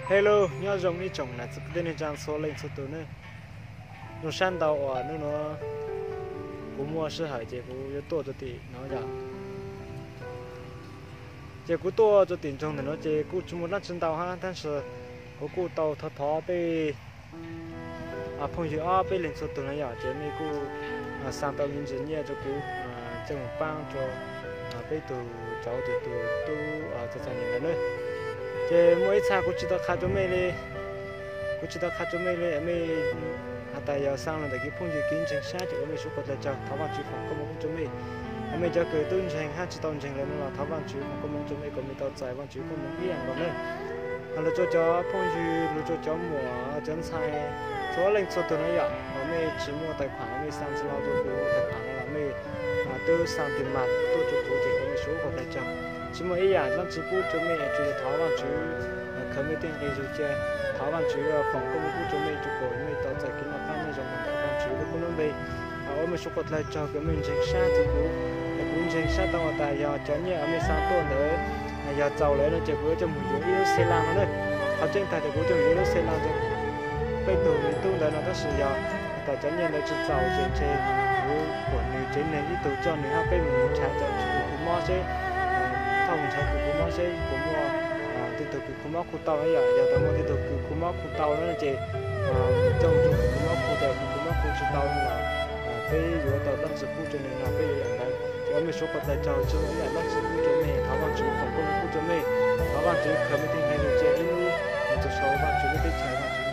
Hello, nyob zoo ib tsoom niam txiv kwv tij neej tsa txhua leej txhua tus nawb. Zoo sab ntau uas hnub no kuv muaj sij hawm ces kuv yuav tuaj rau tim no yom. Ces kuv tuaj rau tim nroog ntawm no ces kuj tsis muaj dab tsi ntau hab, tab sis kuv kuj tau thov thov peb phooj ywg ob peb leeg txhua tus no yom, ces mej kuj xa tau me ntsis nyiaj rau kuv coj mus paab rua peb tug cov tug tub txom txom nyem ntawd nawb. Ces muaj ib txha kuv tsis tau qha rua mej li, kuv tsis tau qha rua mej li, mej has tas yog xa los ntawm kev phooj ywg kev ntseeg sab ces ua mej suav quas dlawg tsawg, thov Vaajtswv foom koob moov rua mej. Mej cov kws tub ntseeg hab tsis tau ntseeg lawm no los thov Vaajtswv foom koob moov rua mej kom mej tau txais Vaajtswv koob moov ib yam nkaus nawb. Lug rua cov phooj ywg, lug rua cov muam cov ntxhais txhua leej txhua tug no yom, uas mej tsis muaj tais khuam los mej xa ntsis no rua kuv tais khuam no los mej twb xa tis mas tuaj rua kuv ces ua mej suav quas dlawg tsawg. Tsis muaj ib yam dlaab tsi pub rua mej, tsuas yog thov Vaajtswv khaws mej tej nqi zug cia, thov Vaajtswv foom koob moov pub rua mej rua kuas mej tau txais kev noj qab nyob zoo ntawm Vaajtswv lub koob lub npe. Ua mej suav quas dlawg tsawg kws mej ntseeg sab rua kuv, kuv ntseeg sab tau has tas yog cov nyiaj uas mej xa tuaj ntawd yog txaus lawm no ces kuv yuav coj moog yuav ib lub xe laj no nawb. Qhov tseeb tag ces kuv coj moog yuav ib lub xe laj rua peb tug me tub ntawd no, tab sis yog has tas cov nyiaj ntawd tsis txaus ces ntshe kuv kuam nwg tsev neeg ib tug coj nwg hab peb moog nrhav cov kws khu mob seb, thauj moog nrhav kws khu mob seb puas muaj tej tug kws khu mob khu tau na yom. Yog tas muaj tej tug kws khu mob khu tau na ces coj moog rua kws khu mob khu, tas kws khu mob khu tsis tau no los peb yuav tau dlaab tsi pub rua nwg no peb yuav yam ntawd. Ces ua mej suav quas dlawg tsawg, tsis muaj ib yam dlaab tsi pub rua mej, thov Vaajtswv foom koob moov pub rua mej, thov Vaajtswv khaws mej tej nqi zug cia ib hnub moog txug sau Vaajtswv lub teb chaws, Vaajtswv